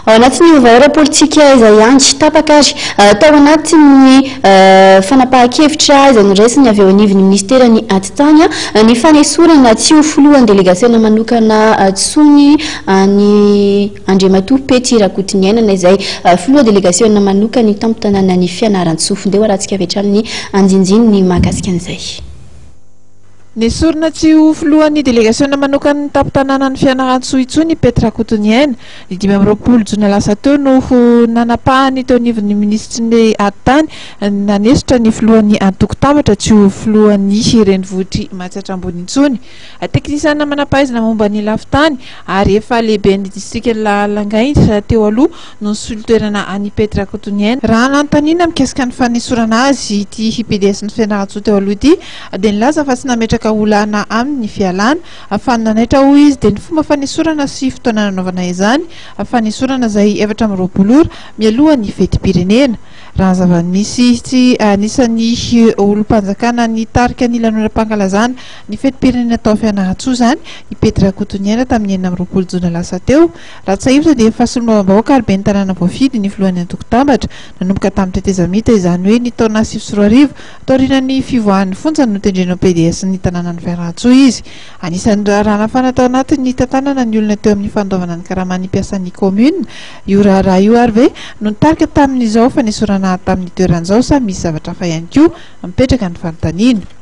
Ao anatin'ny vaovao ara-politika izay ihany, tapaka ary tao anatin'ny fanapahan-kevitra izay noraisiny avy eo anivon'ny minisiteran'ny Atitany ny fanesorana tsy ho filohan'ny delegasiona manokana intsony an'i Andriamatoa Pety Rakotoniainana izay filoha delegasiona manokan'ny tampon-tanànan'i Fianarantsoa. Ndeha ho arahantsika avy hatrany ny andinindininy mahakasika an'izay. Nesorina tsy ho filohan'ny delegasiona manokan'ny tampon-tanànan'i Fianarantsoa intsony i Pety Rakotoniaina. Ny 25 jona lasa teo no ho nanapahan'ny teo anivon'ny minisitry ny Atitany nanesotra ny filohan'ny antoko Tambatra tsy ho filohan'ny renivohitr'i Matsiatra Ambony intsony. Teknisiana manam-pahaizana momba ny lafin-tany ary efa lehiben'ny distrikan'i Langainy teo aloha no nisolo toerana an'i Pety Rakotoniaina. Raha nanontaniana mikasika ny fanesorana azy ity PDS-n'i Fianarantsoa teo aloha ity dia nilaza fa tsy nametraka olana aminy ny fialana fa ny nanaitra hoy izy dia ny fomba fanesorana sy fotoana nanaovana izany fanesorana izay 24 ora mialoha ny fetim-pirenena. Raha ny zava-nisy tsy anisan'ny olom-panjakana nitarika ny lanonam-pankalazana ny fetim-pirenena tao Fianarantsoa izany i Pety Rakotoniaina tamin'ny 26 jona lasa teo. Raha tsiahivina dia efa solombavambahoaka ary ben'ny tanàna voafidy ny filohan'ny antoko Tambatra nanomboka tamin'ny tetezamita izany hoe ny taona 2009 taorian'ny fivoahan'ny fonja no notendrena ho PDS-n'ny tanànan'i Fianarantsoa izy. Anisan'ny raharaha nafana tao anatin'ny nitantanana ny olona teo amin'ny fandoavana ny karaman'ny mpiasan'ny kaominina io raharaha io ary ve no nitarika tamin'izao fanesorana tamin'ny toerana izao sa misy zavatra hafa ihany koa? Mipetraka ny fanontaniana.